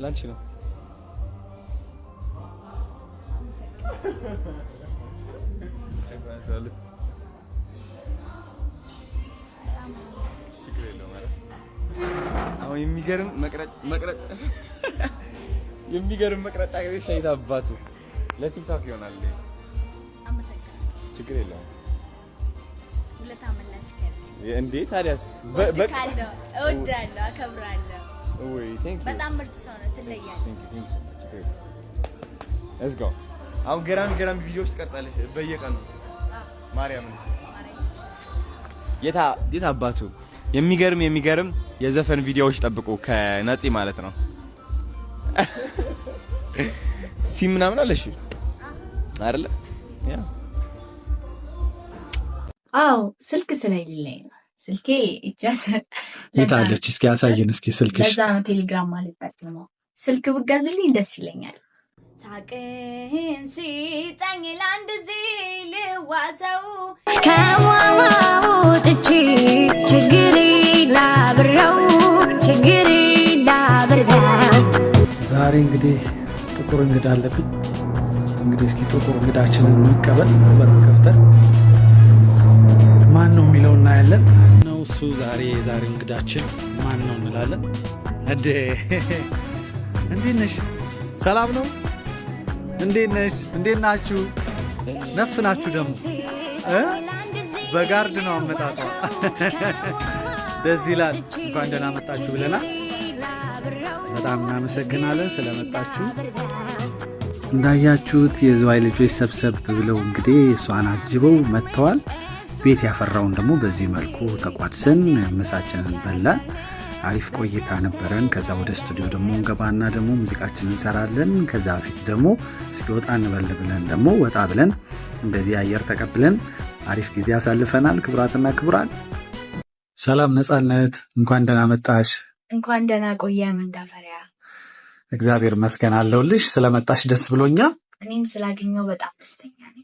ላንቺ ነው። ችግር የለውም። አሁን የሚገርም መቅረጭ መቅረጭ የሚገርም መቅረጫ ሻይት አባቱ ለቲክቶክ ይሆናል። ችግር የለውም። እንዴ ታዲያስ እወዳለሁ፣ አከብራለሁ። በጣም ምርጥ ሰው ነው። ትለያለህ። Let's go። አሁን ገራሚ ገራሚ ቪዲዮዎች ትቀርጻለች በየቀኑ። ማርያምን የታ የታ አባቱ የሚገርም የሚገርም የዘፈን ቪዲዮዎች ጠብቁ ከነፂ ማለት ነው። ሲም ምናምን አለሽ አይደለ? Yeah። አዎ፣ ስልክ ስለሌለኝ ነው። ስልኬ እጃት የት አለች? እስኪ ያሳየን እስኪ ስልክሽ። ለዛ ነው ቴሌግራም አልጠቀመው። ስልክ ብገዙልኝ ደስ ይለኛል። ሳቅህን ሲጠኝ ለአንድ ዜ ልዋሰው ከዋዋውጥቼ ችግሬ ላብረው ችግሬ ላብረው። ዛሬ እንግዲህ ጥቁር እንግዳ አለብኝ። እንግዲህ እስኪ ጥቁር እንግዳችንን እንቀበል። በር ከፍተን ማን ነው የሚለው እናያለን። ነው እሱ ዛሬ የዛሬው እንግዳችን ማን ነው እንላለን። እንዴ፣ እንዴት ነሽ? ሰላም ነው? እንዴት ነሽ? እንዴት ናችሁ? ነፍ ናችሁ ደግሞ እ በ guard ነው አመጣጧ። ደስ ይላል። እንኳን ደህና መጣችሁ ብለናል። በጣም እናመሰግናለን ስለመጣችሁ። እንዳያችሁት የዝዋይ ልጆች ሰብሰብ ብለው እንግዲህ እሷን አጅበው መጥተዋል። ቤት ያፈራውን ደግሞ በዚህ መልኩ ተቋድሰን ምሳችንን በላን። አሪፍ ቆይታ ነበረን። ከዛ ወደ ስቱዲዮ ደግሞ እንገባና ደግሞ ሙዚቃችንን እንሰራለን። ከዛ በፊት ደግሞ እስኪ ወጣ እንበል ብለን ደግሞ ወጣ ብለን እንደዚህ አየር ተቀብለን አሪፍ ጊዜ አሳልፈናል። ክቡራትና ክቡራን፣ ሰላም ነፃነት፣ እንኳን ደህና መጣሽ። እንኳን ደህና ቆየህ መንዳፈሪያ። እግዚአብሔር ይመስገን አለሁልሽ። ስለመጣሽ ደስ ብሎኛል። እኔም ስላገኘው በጣም ደስተኛ ነኝ።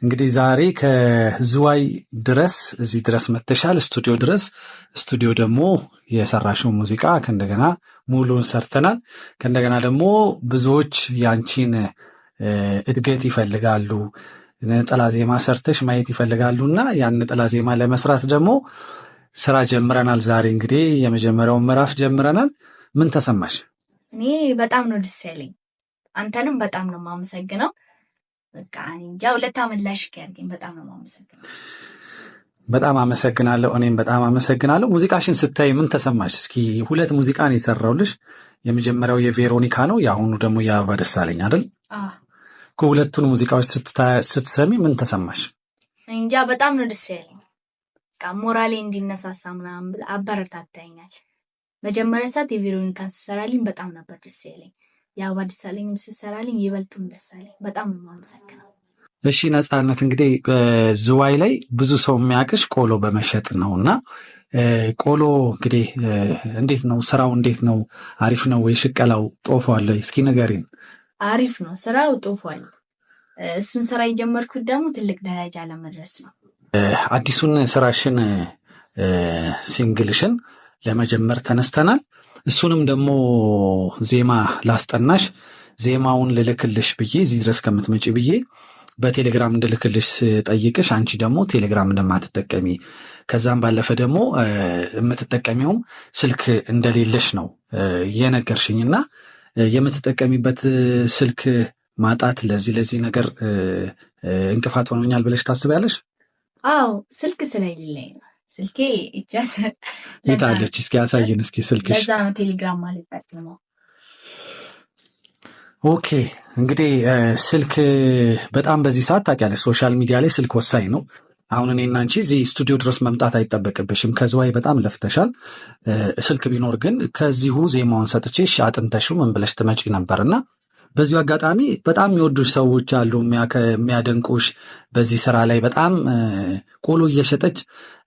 እንግዲህ ዛሬ ከዝዋይ ድረስ እዚህ ድረስ መጥተሻል፣ ስቱዲዮ ድረስ። ስቱዲዮ ደግሞ የሰራሽው ሙዚቃ ከእንደገና ሙሉን ሰርተናል። ከእንደገና ደግሞ ብዙዎች ያንቺን እድገት ይፈልጋሉ፣ ነጠላ ዜማ ሰርተሽ ማየት ይፈልጋሉ እና ያን ነጠላ ዜማ ለመስራት ደግሞ ስራ ጀምረናል። ዛሬ እንግዲህ የመጀመሪያውን ምዕራፍ ጀምረናል። ምን ተሰማሽ? እኔ በጣም ነው ደስ ያለኝ። አንተንም በጣም ነው የማመሰግነው። በቃ እኔ እንጃ ሁለት አመላሽ ያድርገኝ። በጣም ነው የማመሰግነው። በጣም አመሰግናለሁ። እኔም በጣም አመሰግናለሁ። ሙዚቃሽን ስታይ ምን ተሰማሽ? እስኪ ሁለት ሙዚቃ ነው የሰራሁልሽ። የመጀመሪያው የቬሮኒካ ነው፣ የአሁኑ ደግሞ የአበባ ደሳለኝ አይደል? አዎ። ከሁለቱን ሙዚቃዎች ስትሰሚ ምን ተሰማሽ? እንጃ በጣም ነው ደስ ያለኝ። በቃ ሞራሌ እንዲነሳሳ ምናምን ብለህ አበረታታኛል። መጀመሪያ ሰዓት የቬሮኒካን ስትሰራልኝ በጣም ነበር ደስ ያለኝ። የአበባ ደሳለኝም ስትሰራልኝ ይበልጡን ደስ አለኝ። በጣም ነው የማመሰግነው። እሺ ነፃነት፣ እንግዲህ ዝዋይ ላይ ብዙ ሰው የሚያውቅሽ ቆሎ በመሸጥ ነው እና ቆሎ እንግዲህ እንዴት ነው ስራው? እንዴት ነው? አሪፍ ነው ወይ? ሽቀላው ጦፏል ወይ? እስኪ ንገሪን። አሪፍ ነው ስራው፣ ጦፏል። እሱን ስራ የጀመርኩት ደግሞ ትልቅ ደረጃ ለመድረስ ነው። አዲሱን ስራሽን single ሽን ለመጀመር ተነስተናል። እሱንም ደግሞ ዜማ ላስጠናሽ ዜማውን ልልክልሽ ብዬ እዚህ ድረስ ከምትመጪ ብዬ በቴሌግራም እንድልክልሽ ስጠይቅሽ አንቺ ደግሞ ቴሌግራም እንደማትጠቀሚ ከዛም ባለፈ ደግሞ የምትጠቀሚውም ስልክ እንደሌለሽ ነው የነገርሽኝ እና የምትጠቀሚበት ስልክ ማጣት ለዚህ ለዚህ ነገር እንቅፋት ሆኖኛል ብለሽ ታስቢያለሽ? አዎ፣ ስልክ ስለሌለኝ ነው። ስልኬ እጃት የት አለች? እስኪ ያሳየን እስኪ ስልክሽ። ለዛ ነው ቴሌግራም አልጠቀመው። Okay፣ እንግዲህ ስልክ በጣም በዚህ ሰዓት ታውቂያለሽ፣ social media ላይ ስልክ ወሳኝ ነው። አሁን እኔና አንቺ እዚህ ስቱዲዮ ድረስ መምጣት አይጠበቅብሽም። ከዝዋይ በጣም ለፍተሻል። ስልክ ቢኖር ግን ከዚሁ ዜማውን ሰጥቼሽ አጥንተሽው ምን ብለሽ ትመጪ ነበር እና በዚሁ አጋጣሚ በጣም የሚወዱሽ ሰዎች አሉ፣ የሚያደንቁሽ በዚህ ስራ ላይ በጣም ቆሎ እየሸጠች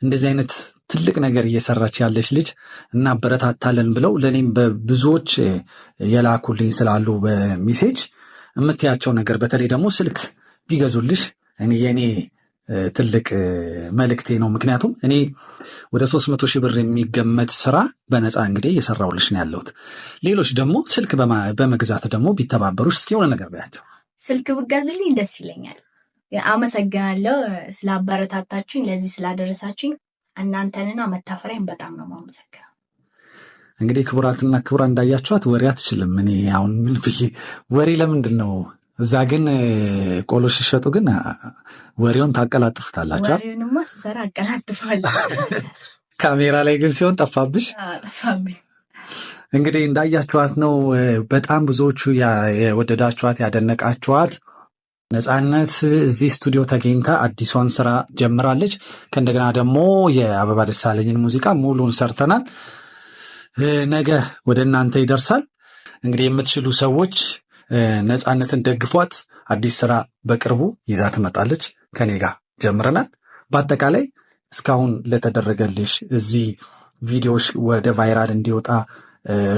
እንደዚህ አይነት ትልቅ ነገር እየሰራች ያለች ልጅ እናበረታታለን ብለው ለእኔም በብዙዎች የላኩልኝ ስላሉ በ message የምትያቸው ነገር በተለይ ደግሞ ስልክ ቢገዙልሽ እኔ የኔ ትልቅ መልእክቴ ነው። ምክንያቱም እኔ ወደ 300,000 ብር የሚገመት ስራ በነፃ እንግዲህ እየሰራሁልሽ ነው ያለሁት። ሌሎች ደግሞ ስልክ በመግዛት ደግሞ ቢተባበሩሽ እስኪ የሆነ ነገር በያቸው። ስልክ ብገዙልኝ ደስ ይለኛል። አመሰግናለሁ ስላበረታታችሁኝ፣ ለዚህ ስላደረሳችሁኝ እናንተንና መታፈሪያን በጣም ነው የማመሰግነው። እንግዲህ ክቡራትና ክቡራን እንዳያችኋት ወሬ አትችልም። እኔ አሁን ምን ብዬ ወሬ ለምንድን ነው እዛ ግን ቆሎ ሲሸጡ ግን ወሬውን ታቀላጥፉታላችሁ። ወሬውንማ ስሰራ አቀላጥፋለሁ። ካሜራ ላይ ግን ሲሆን ጠፋብሽ። ጠፋብኝ። እንግዲህ እንዳያችኋት ነው። በጣም ብዙዎቹ የወደዳችኋት ያደነቃችኋት ነፃነት እዚህ ስቱዲዮ ተገኝታ አዲሷን ስራ ጀምራለች። ከእንደገና ደግሞ የአበባ ደሳለኝን ሙዚቃ ሙሉን ሰርተናል። ነገ ወደ እናንተ ይደርሳል። እንግዲህ የምትችሉ ሰዎች ነፃነትን ደግፏት። አዲስ ስራ በቅርቡ ይዛ ትመጣለች። ከኔ ጋር ጀምረናል። በአጠቃላይ እስካሁን ለተደረገልሽ እዚህ ቪዲዮዎች ወደ viral እንዲወጣ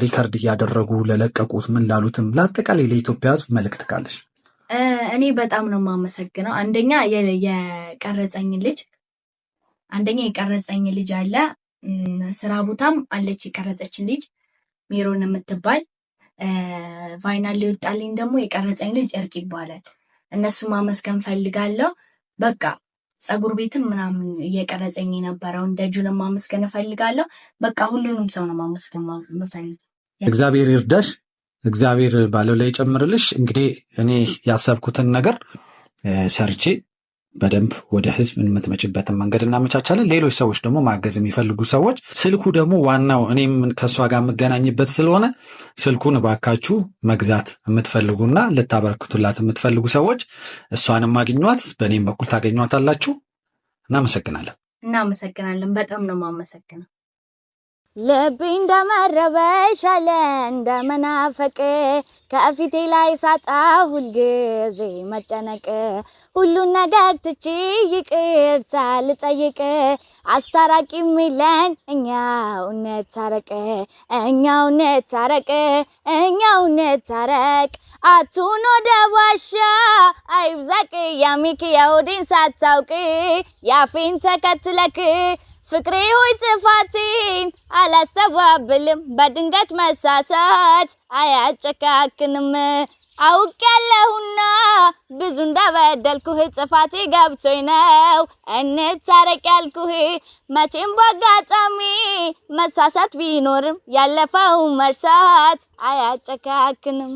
record እያደረጉ ለለቀቁት ምን ላሉትም ለአጠቃላይ ለኢትዮጵያ ሕዝብ መልእክት ካለሽ? እኔ በጣም ነው የማመሰግነው። አንደኛ የቀረጸኝ ልጅ አንደኛ የቀረጸኝ ልጅ አለ፣ ስራ ቦታም አለች የቀረጸችን ልጅ ሜሮን የምትባል፣ viral ሊወጣልኝ ደግሞ የቀረጸኝ ልጅ እርቅ ይባላል። እነሱ ማመስገን ፈልጋለሁ። በቃ ፀጉር ቤትም ምናምን እየቀረጸኝ የነበረውን ደጁንም ማመስገን እፈልጋለሁ። በቃ ሁሉንም ሰው ነው ማመስገን የምፈልገው። እግዚአብሔር ይርዳሽ፣ እግዚአብሔር ባለው ላይ ይጨምርልሽ። እንግዲህ እኔ ያሰብኩትን ነገር ሰርቼ በደንብ ወደ ህዝብ የምትመጭበትን መንገድ እናመቻቻለን። ሌሎች ሰዎች ደግሞ ማገዝ የሚፈልጉ ሰዎች ስልኩ ደግሞ ዋናው እኔም ከእሷ ጋር የምገናኝበት ስለሆነ ስልኩን እባካችሁ መግዛት የምትፈልጉና ልታበረክቱላት የምትፈልጉ ሰዎች እሷንም አግኟት፣ በእኔም በኩል ታገኟታላችሁ። እናመሰግናለን። እናመሰግናለን። በጣም ነው የማመሰግነው። ልቤ እንደመረበሽ አለ እንደመናፈቅ፣ ከፊቴ ላይ ሳጣ ሁልጊዜ መጨነቅ፣ ሁሉን ነገር ትቼ ይቅርታ ልጠይቅ፣ አስታራቂ ሚለን እኛው እንታረቅ፣ እኛው እንታረቅ፣ እኛው እንታረቅ። አቱን ወደ ዋሻ አይብዛቅ ያሚክ የሆዴን ሳታውቅ ያፌን ተከትለክ፣ ፍቅሬ ሆይ ጥፋቴን አላስተባብልም፣ በድንገት መሳሳት አያጨካክንም። አውቄያለሁና ብዙ እንዳበደልኩህ ጥፋቴ ገብቶኝ ነው እንታረቅ ያልኩህ። መቼም በአጋጣሚ መሳሳት ቢኖርም ያለፈው መርሳት አያጨካክንም።